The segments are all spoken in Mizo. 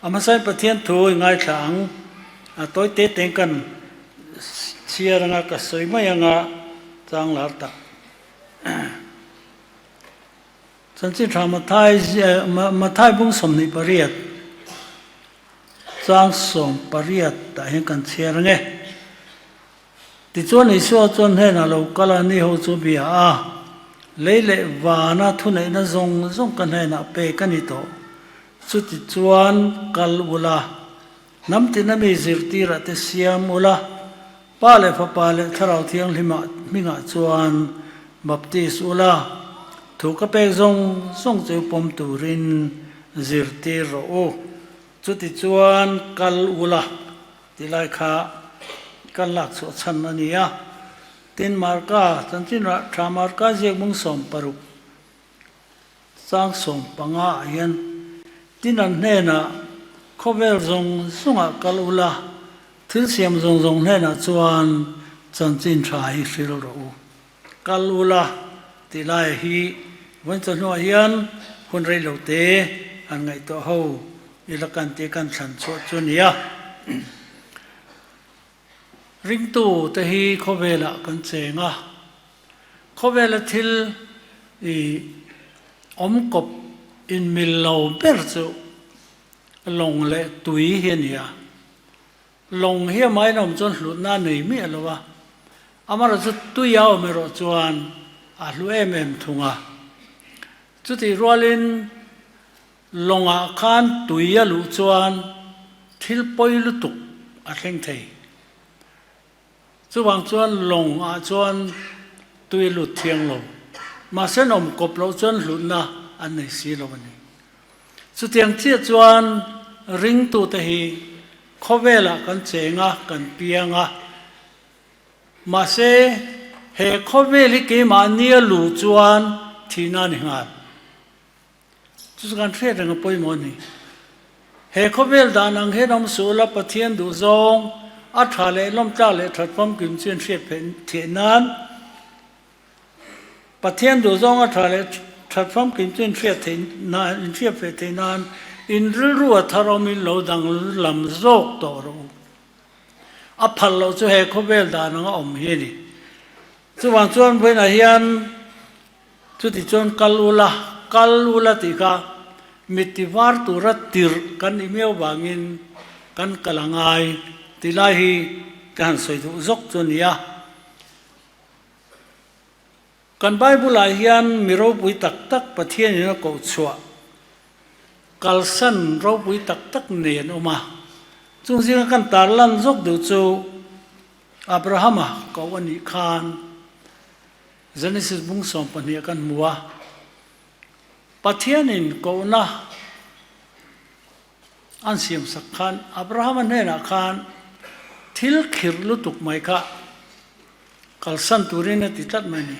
A hmasain Pathian thu i ngaithla ang. A tawi te tein kan chhiar anga ka sawi mai anga chang lar tak. Chanchin tha Mathai Mathai bung 28 chang 18 tah hian kan chhiar ange. Tichuan Isua chuan hnenah lo kal a, ni ho chu bia a, Lei leh vana thuneihna zawng zawng ka hnenah pek a ni tawh. Chutichuan kal ula, hnam tina mi zirtirah te siam ula, Pa leh Fapa leh Thlarau Thianghlima hmingah chuan baptis ula, thu ka pek zawng zawng chu pawm turin zirtir rawh u. Chutichuan kal ula ti lai kha kan lak chhuah chhan a ni a. Tin, Marka, chanchin rah tha Marka ziak mung 60 chang 15 ah hian tin an hnenah khawvel zawng zawngah kal ula, thil siam zawng zawng hnenah chuan chanchin tha hi hril rawh u. Kal ula tih lai hi vawiin chawhnuah hian hun rei lo te han ngaihtuah ho ila kan tih kan thlan chhuah chu a ni a. Ringtu te hi khawvelah kan cheng a, khawvela thil i awm kawp inmil lo ber chu lawng leh tui hi a ni a. Lawng hi a main awm chuan hlutna a nei miah lo a, amaherawhchu tui a awm erawh chuan a hlu em em thung a. Chutih rualin lawngah khan tui a luh chuan thil pawi lutuk a thleng thei. Chuvang chuan lawngah chuan tui a lut thiang lo, mahse an awm kawp loh chuan hlutna an nei si lo a ni. Chutiang chiah chuan ringtute hi khawvelah kan cheng a, kan piang a. Mahse, he khawvel hi keimahni a luh chuan thihna a ni nghal. Chu chu kan hriat reng a pawimawh a ni. He khawvel dan ang hian awm suh ula Pathian duhzawng a tha leh lawmtlak leh that famkim chu in hriat pheih theih nan Pathian duhzawng a tha leh that famkim chu in hriat theih nan in hriat pheih theih nan in rilru a thar awmin lo danglam zawk tawh rawh u. A phal loh chu he khawvel dan anga awm hi a ni. Chuvang chuan vawiinah hian Chuti chuan kal ula, kal ula tih kha mitti var tura tirh kan nih miau vangin kan kal a ngai tih lai hi ka han sawi duh zawk chu a ni a. Kan Bible-ah hian mi ropui tak tak Pathianin a koh chhuah kalsan ropui tak tak nei an awm a. Chung zinga kan tarlan zawk duh chu Abrahama koh a nih khan, Genesis bung 12 ah kan hmu a, Pathianin kohna an siamsak khan Abrahama hnenah khan thil khirh lutuk mai kha kalsan turin a ti tlat mai a ni.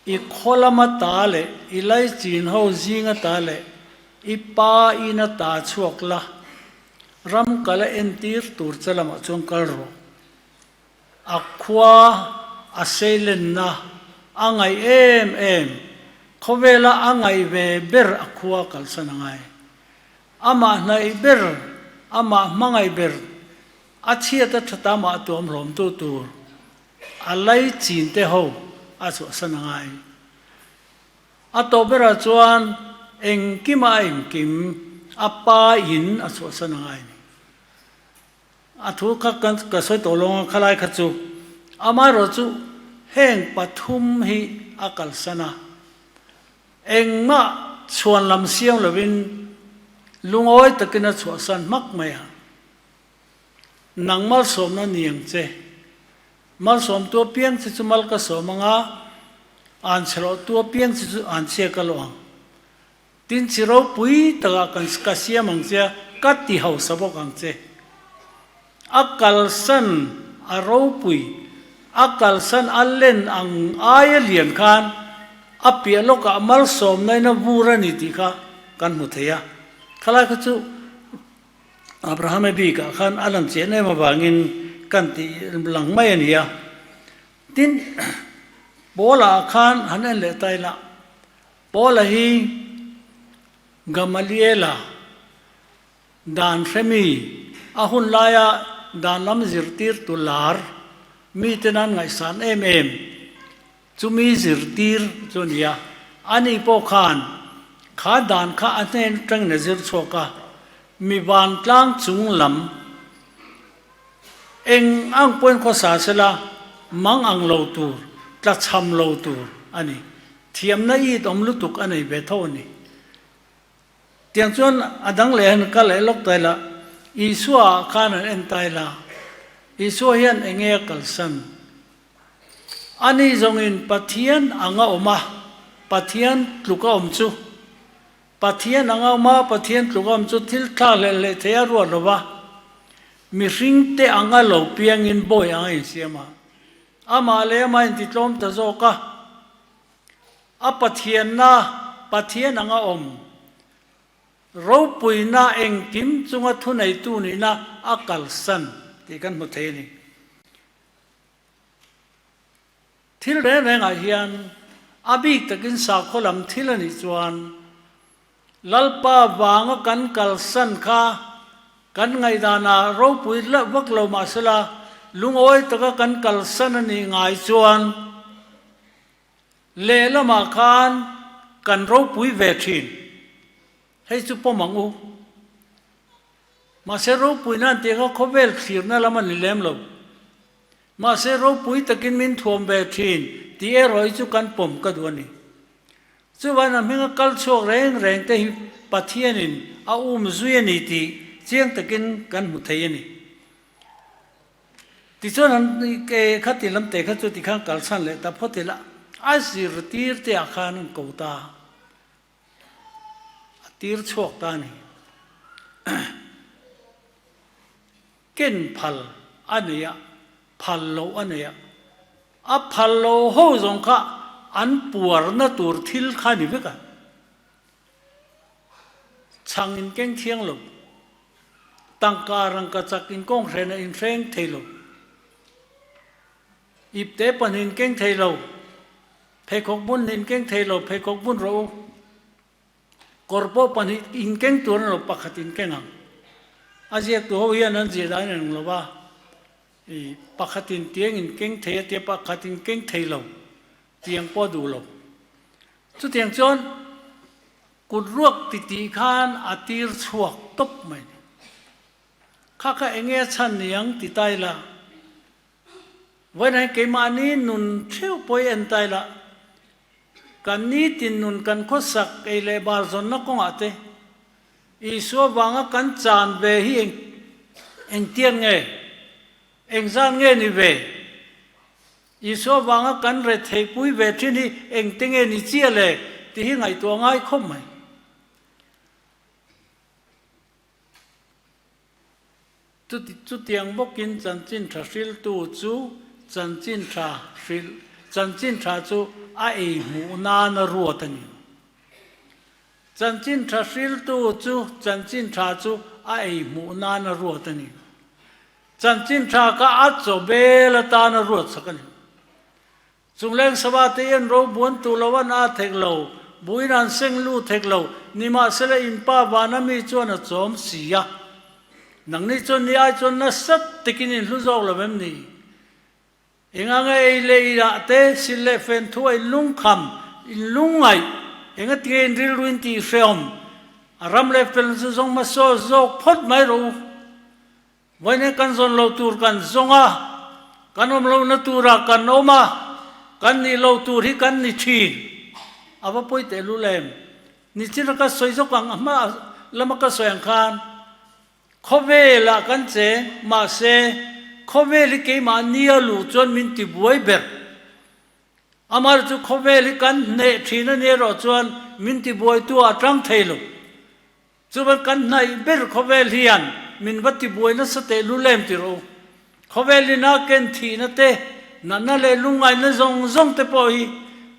I khaw lama ta leh i laichin ho zinga ta leh i pa ina ta chhuak la, ram kal a entir tur che lamah chuan kal rawh. A khua a seilenna a ngaih em em, khawvela a ngaih ve ber a khua kalsan a ngai. Amah hnaih ber, amah hmangaih ber, a chhiat a that amah tuam hlawmtu tur a lei chin te ho a chhuahsan a ngai. A tawh berah chuan engkima a engkim a pa in a chhuahsan a ngai a ni. A thu kha kan ka sawi tawh lo ang a, khalai kha chu amaherawh chu heng pathum hi a kalsan a, engmah chhuan lam siam lovin lungawi takin a chhuahsan hmak mai a. Nang malsawmna ni ang che, malsawmtu apiang che chu mal ka sawm ang a, anchherawhtu apiang che chu anchhia ka lawh ang. Tin, chi ropui takah kan ka siam ang che a, ka ti hausa bawk ang che. A kalsan a ropui, a kalsan a len ang aia lian khan a piah lawkah malsawmna in a vur a ni tih kha kan hmu thei a. Khalai kha chu Abrahama bikah khan a lan chian em avangin kan tih lang mai a ni a. Tin, Paula khan han en leh ta ila, Paula hi Gamaliela Dan hremi, a hun laia dan lam zirtirtu lar miten an ngaihsan em em chumi zirtir chu a ni a. Ani pawh khan kha dan kha a hnen atangin a zir chhuak a, mi vantlang chung lam eng ang pawhin khawsa sela mang ang lo tur, tlachham lo tur a ni. Thiamna it awm lutuk a nei ve tho a ni. Tiang chuan a dang leh han kal leh lawk tai la, Isua ah khan an en tai la, Isua hian eng nge a kalsan? Ani zawngin Pathian anga awm a, Pathian tluk a awm chu, Pathian anga awm a, Pathian tluk a awm chu thil thlak hlelh leh thei a ruat lo va, mihringte anga lo piangin bawi anga insiam a, amah leh amah intitlawm ta zawk a. A Pathianna, Pathian anga awm, ropuina engkim chunga thuneitu nihna a kalsan tih kan hmu thei a ni. Thil reng rengah hian a bik takin sakhaw lam thil a nih chuan Lalpa vanga kan kalsan kha kan ngaihdanah ropui vak lo mahsela lungawi taka kan kalsan a nih ngai chuan Lehlamah khan kan ropui ve thin. Hei chu pawm ang u. Mahse ropui nan tih kha khawvel thlirna lam a ni lem lo. Mahse ropui takin min thuam ve thin tih erawh hi chu kan pawm ka duh a ni. Chuvain a hminga kal chhuak reng reng te hi Pathianin a um zui a ni tih chiang takin kan hmu thei a ni. Tichuan an ke kha ti lam te kha chu tikhan kalsan leh ta phawt ila a zirtir te ah khan an ko ta a tir chhuak ta a ni. Ken phal a nei a, phal loh a nei a, a phal lo ho zawng kha an puarna tur thil kha a ni vek a. Chhang in keng thiang lo. Tangka rangka chak in kawng hren a in hreng thei lo. Ipte pan in keng thei lo. Pheikhawk bun in keng thei lo, pheikhawk bun rawh u. Kawr pawh pahnih in keng tur an lo, pakhat in keng ang. A ziaktu ho hian an ziah dan in ang lo va. I pakhat in tiang in keng thei a tia pakhat in keng thei lo. Tiang pawh a duh lo. Chutiang chuan kut ruak titih khan a tir chhuak tawp mai ni. Kha kha enge a chhan ni ang ti ta ila, vawiin keimahni nun theuh pawh i en ta ila, kan nitin nun kan khawsak ei leh bar zawnna kawngah te Isua vanga kan chan ve hi engtiang nge, engzan nge ni ve? Isua vanga kan retheihpui ve thin hi engte nge ni chiah le tih hi ngaihtuah ngai khawp mai. Chutiang bawkin chanchin tha hriltu chu chanchin tha hrilh chanchin tha chu a ei hmuh nana ruat a ni. Chanchin tha hriltu chu chanchin tha chu a ei hmuh nana ruat a ni. Chanchin tha kha a chaw bel atana ruat sak a ni. Chungleng sava te hian ro buan tu lo an a thek lo, buin an seng lu thek lo, nimahsela in pa vana mi chuan a chawm si a. Nangni chuan ni ai chuan nasa takin in hlu zawk lo em ni? Enga nge ei leh i ah te, sil leh fen thu a in lungkham, in lungngaih, enga tinge in rilru in tih hrehawm? A ram leh fel chu zawng hmasaw zawk phawt mai rawh u. Vawiin kan zawn lo tur kan zawng a, kan awm lohna turah kan awm a, kan nih lo tur hi kan ni thin. A va pawi teh lul em? Nichina ka sawi zawk ang, a hma lama ka sawi ang khan khawvelah kan cheng, mahse khawvel hi keimah nia luh chuan min ti buai ber. Amah chu khawvel hi kan hneh thin a ni erawh chuan min ti buaitu ah a tang thei lo. Chuvan kan hnaih ber khawvel hian min va tibuai nasa teh lu lem ti rawh u. Khawvel ina ken thihna te, natna leh lungngaihna zawng zawng te pawh hi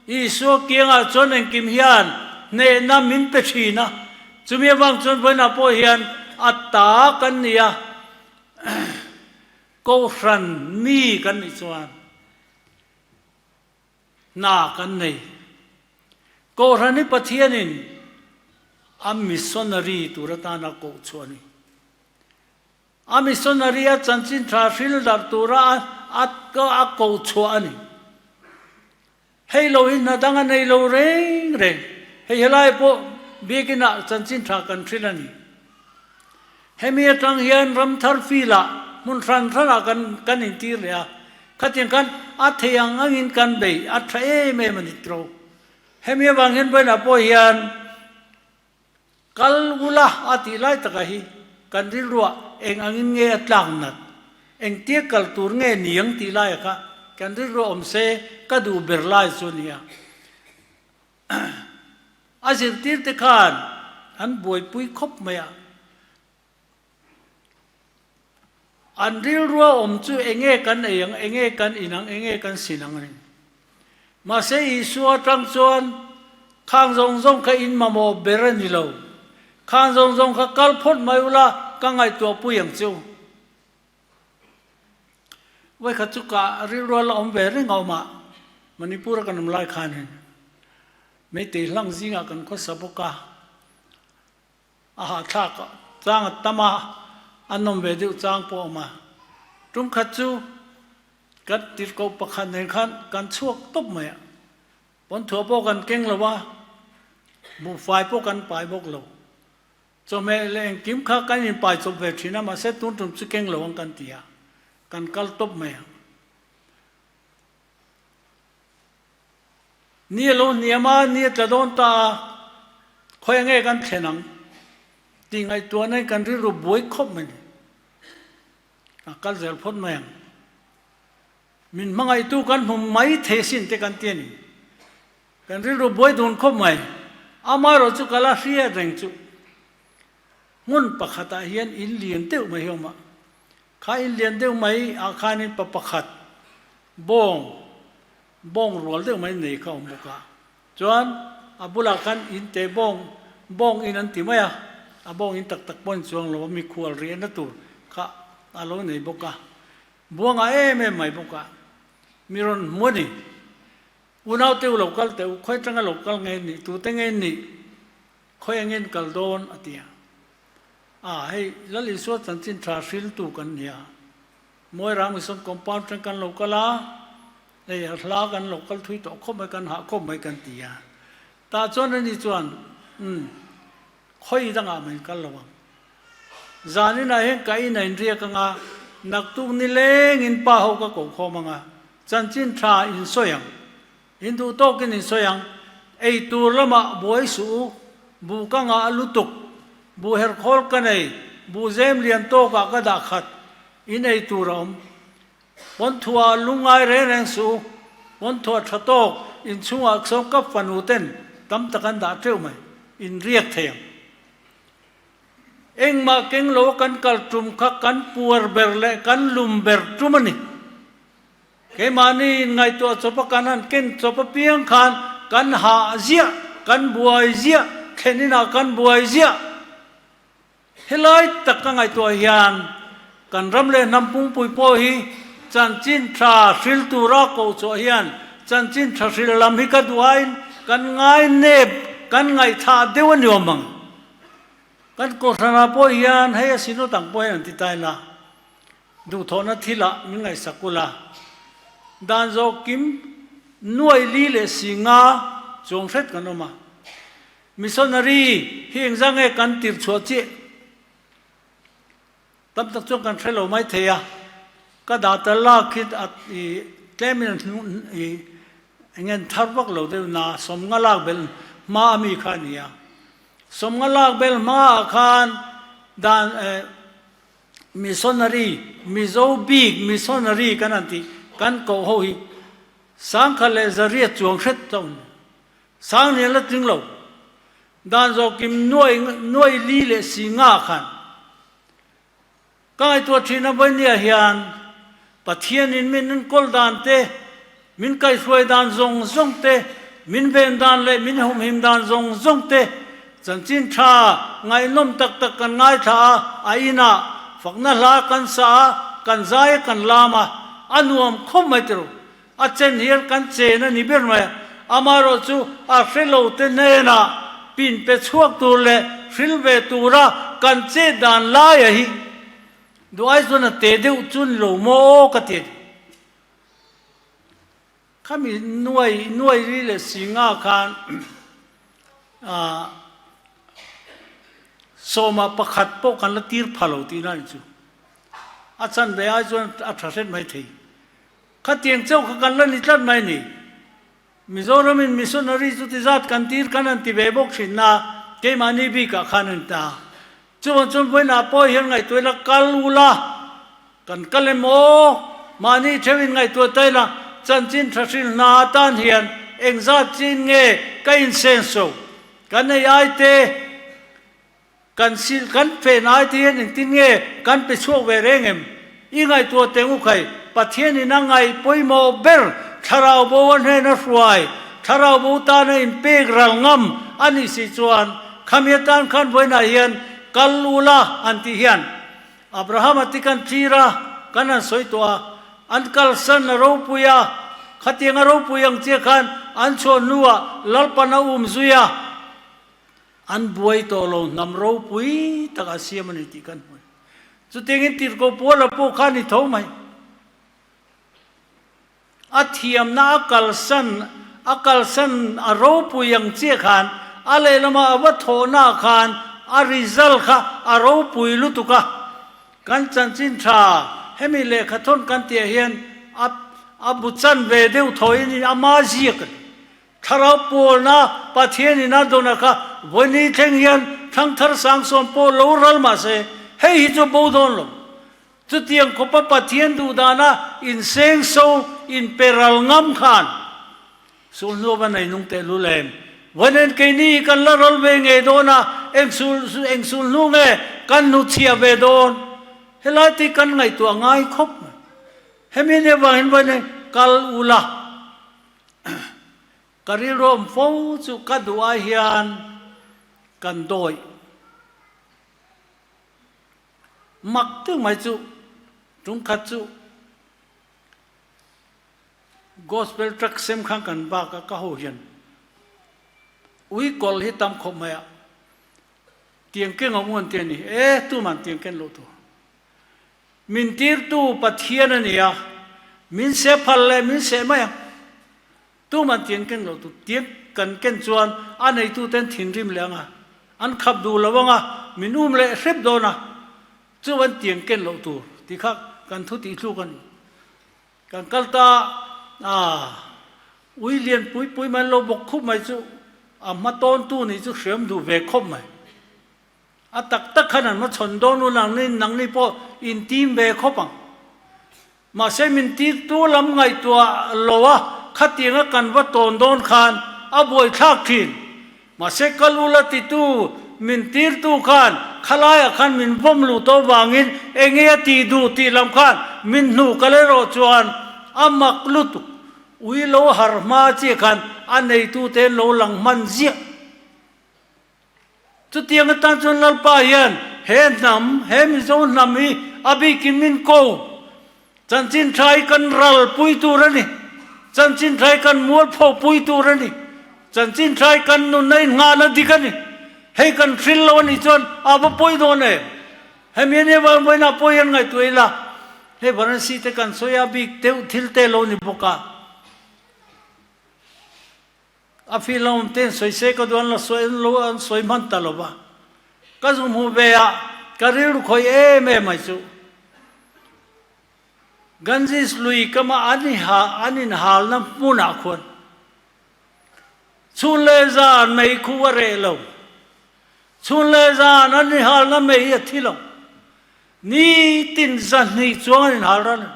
Isua kiangah chuan engkim hian hnehna min pe thin a. Chumi avang chuan vawiinah pawh hian a ta kan ni a, Kohhran mi kan nih chuan hna kan nei. Kohhran hi Pathianin a missionary tur atana koh chhuah a ni. A missionary a chanchin tha hril darh tura a a koh chhuah a ni. Hei lo hi hna dang a nei lo reng reng. Hei helai pawh biakin ah chanchin tha kan hril a ni. Hemi atang hian ramthar field ah hmun hran hran ah kan kan intir leh a. Khatiang khan a thei ang angin kan bei a tha em em a ni tro. Hemi avang hian vawiinah pawh hian Kal ula a tih lai takah hi kan rilruah eng angin nge a tlak nat, engtia kal tur nge niang tih laia kha kan rilruah awm se ka duh ber lai chu a ni a. A zirtirte khan an buaipui khawp mai a. An rilrua awm chu enge kan ei ang, enge kan in ang, enge kan sin ang a ni. Mahse Isua atang chuan khang zawng zawng kha in mamawh ber a ni lo. Khang zawng zawng kha kal phawt mai ula ka ngaihtuah pui ang chu. Vawikhat chu ka rilrua la awm ve reng a awm a, Manipur a kan awm lai khanin Meitei hlang zingah kan khawsa bawk a. A hahthlak chang a tam a, a nawm ve deuh chang pawh a awm a. Tum khat chu kan tirhkoh pakhat nen khan kan chhuak tawp mai a, pawnthuah pawh kan keng lo a, buhfai pawh kan pai bawk lo. Chawhmeh leh engkim kha kan inpai chawp ve thin a, mahse tun tum chu keng lo ang kan ti a, kan kal tawp mai a. Ni a lo hniam a, ni a tla dawn ta a, khawi nge kan thlen ang tih ngaihtuahna in kan rilru buai khawp mai ni. A kal zel phawt mai ang. Min hmangaihtu kan hmu mai thei sin te kan ti a ni. Kan rilru buai dun khawp mai. Amaherawh chu ka la hriat reng chu. Hmun pakhatah hian in lian deuh mai hi a awm a. Kha in lian deuh mai ah khanin pa pakhat bawng bawng rual deuh mai nei kha a awm bawk a. Chuan a bulah khan in te bawng bawng in an ti mai a, a bawng in tak tak pawh in chuang lo a, mikhual riahna tur kha a lo nei bawk a. Buangah em em mai bawk a, mi rawn hmu a ni. Unau te u lo kal teh u, khawi atanga lo kal nge nih, tute nge nih, khawi engin kal dawn a ti a. A, hei Lal Isua chanchin tha hriltu kan ni a. Moirang Mission Compound atang kan lo kal a, hei a hla kan lo kal thui tawh khawp mai, kan hah khawp mai kan ti a. Tah chuan ani chuan, Umm, khawi dangah mah in kal lo ang. Zaninah hian ka in a inriak ang a, naktuk nilengin pa ho ka koh khawm ang a, chanchin tha in sawi ang. In duh tawkin in sawi ang, ei tur lamah buai suh u, buh ka ngah lutuk, buh herkhawl ka nei, buh zem lian tawkah ka dah khat, in ei tur a awm. Pawnthuah lungngai reng reng suh u, pawnthuah tha tawk inchhungah sawn ka fanu ten tam tak an dah teuh mai, in riak thei ang. Engmah keng lo a kan kal tum kha kan puar ber leh kan lum ber tum a ni. Keimahni inngaihtuah chawpa kan han ken chawp apiang khan kan hah ziah, kan buai ziah, thlen inah kan buai ziah. Helai tak ka ngaihtuah hian kan ram leh hnam pungpui pawh hi chanchin tha hril tura koh chhuah hian chanchin tha hril lam hi ka duhaiin kan ngainep, kan ngaihthah deuh a ni awm ang. Kan kohhranah pawh hian hei a sinawt ang pawh hian an ti ta ila. Duhthawhna thilah min ngaihsak ula, dan zawh kim nuai li leh si nga chuang hret kan awm a. Missionary hi engzah nge kan tir chhuah chiah? Tam tak chuan kan hre lo mai thei a, ka data lak hi a i tlemin a hnu i eng nge thar vak lo deuh na sawmnga lak belh hma a mi kha a ni a. Sawmnga lak belh hmaah khan dan eh Missionary, Mizo bik missionary kan han tih kan koh ho hi Sangkhat leh Zariat chuang hret chauh a ni. Sanglian la tling lo. Dan zawhkim nuai nuai li leh si nga khan ka ngaihtuah thin a Vawinia hian Pathianin min enkawl dan te, min kaihhruai dan zawng zawng te, min ven dan leh min humhim dan zawng zawng te chanchin tha ngaihnawm tak tak kan ngaithla a, a inah fakna hla kan sa a, kan zai a kan lam a, a nuam khawp mai tiro. A chen hian kan chen a ni ber mai a, amaherawh chu a hre lo te hnenah pin pe chhuak tur leh hril ve tura kan chet dan laia hi. Duh ai chuan a te deuh chu ni lo maw ka ti a ni. Khami nuai nuai ri leh singa khan ah sawma pakhat pawh kan la tir pha lo tihna a ni chu. A chan ve ai chuan a tha hret mai thei. Khatiang chauh kha kan la ni tlat mai a ni. Mizoramin missionary chu ti zat kan tir kan han ti ve bawk thin na, keimahni bikah khan an ta. Chuvang chuan vawiinah pawh hian ngaihtuah ila kal ula, kan kal em aw? Mahni theuhin ngaihtuah ta ila, chanchin tha hrilh hna atan hian engzat chin nge ka insenso? Kan ei ai te, Kan sil kan fen ai te hian engtin nge kan pe chhuak ve reng em? I ngaihtuah teng u khai, Pathianin a ngaih pawimawh ber thlarau bo a hnena hruai, thlarau bo tana inpek ral ngam a nih si chuan khami atan khan vawiinah hian kal ula an tih hian Abrahama ti kan thlir a, kan han sawi tawh a, an kalsan a ropui a, khatiang a ropui ang chiah khan an chhuah hnuah Lalpan a um zui a, An buai tawh lo hnam ropui tak a siam a ni tih kan hmu. Chutiangin tirhkoh Paula pawh kha a ni tho mai. A thiamna a kalsan a kalsan a ropui ang chiah khan a lehlama a va thawhnaah khan a result kha a ropui lutuk a. Kan chanchin tha hemi lehkhathawn kan tihah hian a a bu chan ve deuh thawiin ama ziak a ni. Thlarau pawlna Pathian in a dawn a kha vawiin thleng hian thangthar sangsawm pawh lo ral mah se hei hi chu bo dawn lo. Chutiang khawpa Pathian duhdana insengso inpe ral ngam khan sulhnu va nei nung teh lul em? Vawiin keini hi kan la ral ve ngei dawn a, eng sul eng sulhnu nge kan hnuchhiah ve dawn? Helai te hi kan ngaihtuah ngai khawp mai. Hemi nia vangin vawiin kal ula. Ka rilruam fo chu ka duh ai hian kan dawih mak deuh mai chu tungkhat chu gospel track sem khan kan bak a ka ho hian ui kawlh hi tam khawp mai a tiang keng a uan te a ni e tuman tiang ken loh tur. Min tirtu Pathian a ni a, min seh phal leh min seh mai ang. Tuman tiang ken lo tu tiang kan ken chuan a neituten thinrim leh ang a, an khap duh lo ang a, min um leh hrep dawn a, chuan tiang ken loh tur tih kha kan thu tih thluk a ni. Kan kal ta a, ui lian pui pui mai an lo bawk khup mai chu a hma tawntu nih chu hriam duh ve khawp mai. A tak tak khan an hmachhawn dawn u nangni nangni pawh in tim ve khawp ang. Mahse min tirtu lam ngaihtuah lo a khatianga kan va tawn dawn khan a buaithlak thin. Mahse ka lu la titu min tirtu khan khalaiah khan min vawm luh tawh vangin enge a tih duh tih lam khan min hnuh kal erawh chuan a mak lutuk. Ui lo harh hma chiah khan a neitute an lo lang hman ziah. Chutiang atan chuan Lalpa hian he hnam, he Mizo hnam hi a bikin min ko. Chanchin tha hi kan ral pui tur a ni. Chanchin tha hi kan mualpho pui tur a ni. Chanchin tha hi kan nunna innghahna dik a ni. Hei kan hril lo a nih chuan a va pawi dawn em? Hemi ania vang vawiinah pawh hian ngaihtuah ila, hei Varanasi te kan sawi a bik deuh thil te lo ni bawk a. A feel a awm ten sawi se ka duh an la sawi an lo an sawi hman ta lo va. Ka zu hmuh ve a, ka rilru khawih em em mai chu. Ganges lui kama an i ha an inhalna hmunah khuan chhun leh zan mei khu a reh lo. Chhun leh zan an inhalna mei hi a thi lo. Nitin zahnih chuang an inhal ral a ni.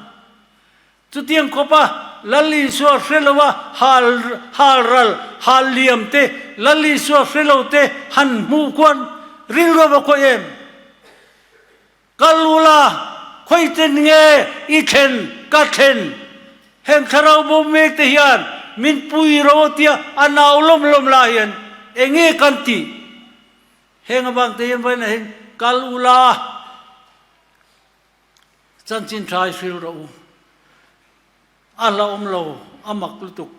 Chutiang khawpa Lal Isua hre loa hal hal ral, hal liam te, Lal Isua hre lo te han hmuh khuan rilru a va khawih em? Kal ula, khawitin nge i thlen ka thlen? Heng thlarau bo mek te hian min pui ro tia a nau lawm lawm lai hian enge kan tih? Heng avang te hian vawiinah hian kal ula. Chanchin tha i hril rawh u. A hlauhawm lo, a mak lutuk.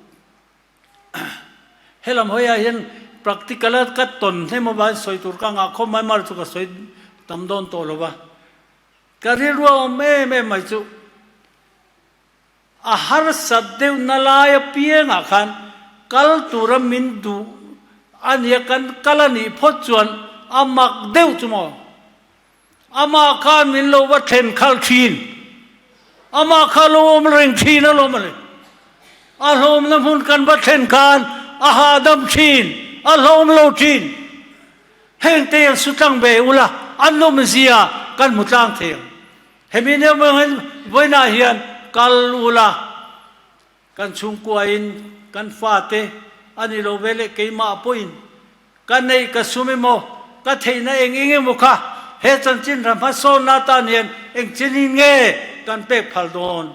Helam hawiah hian practical a ka tawn hnem avangin sawi tur ka ngah khawp mai, mar chu ka sawi tam dawn tawh lo va. Ka rilru a awm em em mai chu a harsat deuh na lai apiangah khan kal tura min duh a nia kan kal a nih phawt chuan a mak deuh chu maw? Amah khan min lo va thlen khalh thin. Amah kha lo awm reng thin alawm a le. A hlawmna hmun kan va thlen khan a hahdam thin, a hlawm lo thin. Heng te hian su tlang ve ula, a nawmzia kan hmu tlang thei ang. Hemi nia vawiinah hian kal ula, kan chhungkuain kan fate a ni lo ve leh keimah pawhin ka neih ka sum emaw, ka theihna eng eng emaw kha he chanchin ram hmasawnna atan hian engchinin nge kan pek phal dawn?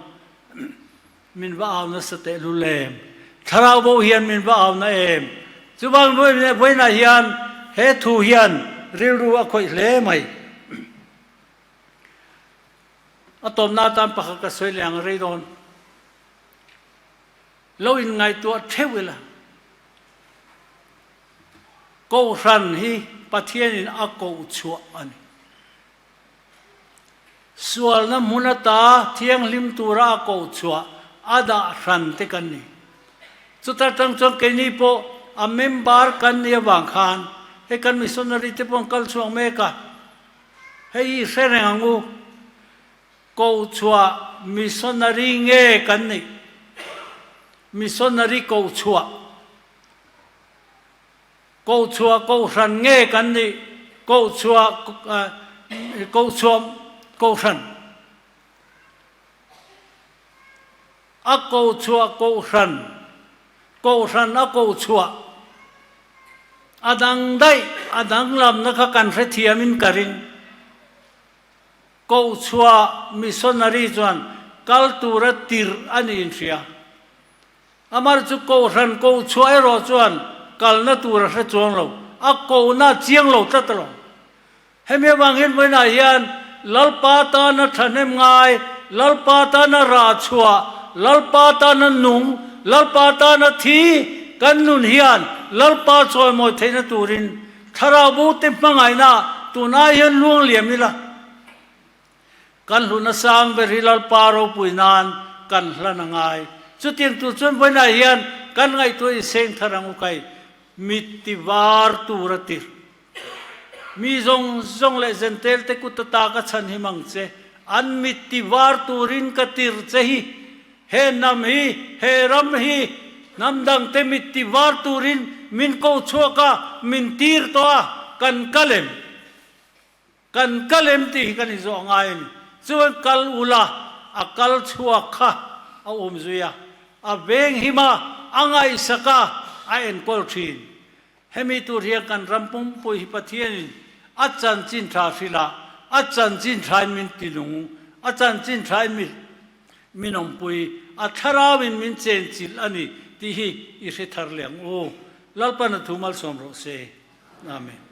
Min va au nasa tehlul em? Thlarau bo hian min va au na em? Chuvang vawiinah hian he thu hian rilru a khawih hle mai. A tawmna atan pakhat ka sawi leh ang rei dawn. Lo inngaihtuah theuh ila. Kohhran hi Pathianin a koh chhuah a ni. Sualna hmun ata thianghlim tura a koh chhuah a dah hran te kan ni. Chuta tang chuan keini pawh a member kan nih avang khan hei kan missionary te pawh an kal chhuak mek a, hei hi hre reng ang u. Koh chhuah missionary nge kan nih? Missionary koh chhuah. Koh chhuah kohhran nge kan nih? Koh chhuah koh chhuah kohhran. A koh chhuah kohhran. Kohhran a koh chhuah. A dang daih, a danglamna kha kan hrethiamin ka ring. Koh chhuah missionary chuan kal tura tirh a ni inhria. Amar chu kohhran koh chhuah erawh chuan kalna tur a hre chuang lo, a kohna a chiang lo tlat alawm. Hemi avang hian vawiinah hian Lalpa tana thahnem ngai, Lalpa tana rah chhuah, Lalpa tana nung, Lalpa tana thi kan nun hian Lalpa chawimawi theihna turin Thlarau bo te hmangaihna tunah hian luang liam ila, kan hluna sang ber hi Lalpa ropui nan kan hlan a ngai. Chutiang tur chuan vawiinah hian kan ngaihtuah in seng thar ang u kai, mit ti var tur a tir. Mi zawng zawng leh zentel te kut ata ka chhan him ang che, an mit ti var turin ka tir che hi. He hnam hi, he ram hi hnam dangte mit ti var turin min ko chhuak a, min tir tawh a, kan kal em? Kan kal em tih hi kan inzawh ngai a ni. Chuan kal ula, a kal chhuak kha a um zui a, a veng him a, a ngaihsak a, a enkawl thin. Hemi tur hian kan ram pumpui hi Pathianin a chanchin tha hrilh a, a chanchin thain min tilung, a chanchin thain min min awmpui, a thlarauin min chenchilh a ni tih hi i hre thar leh ang u. Lalpan a thu malsawm rawh se. Amen.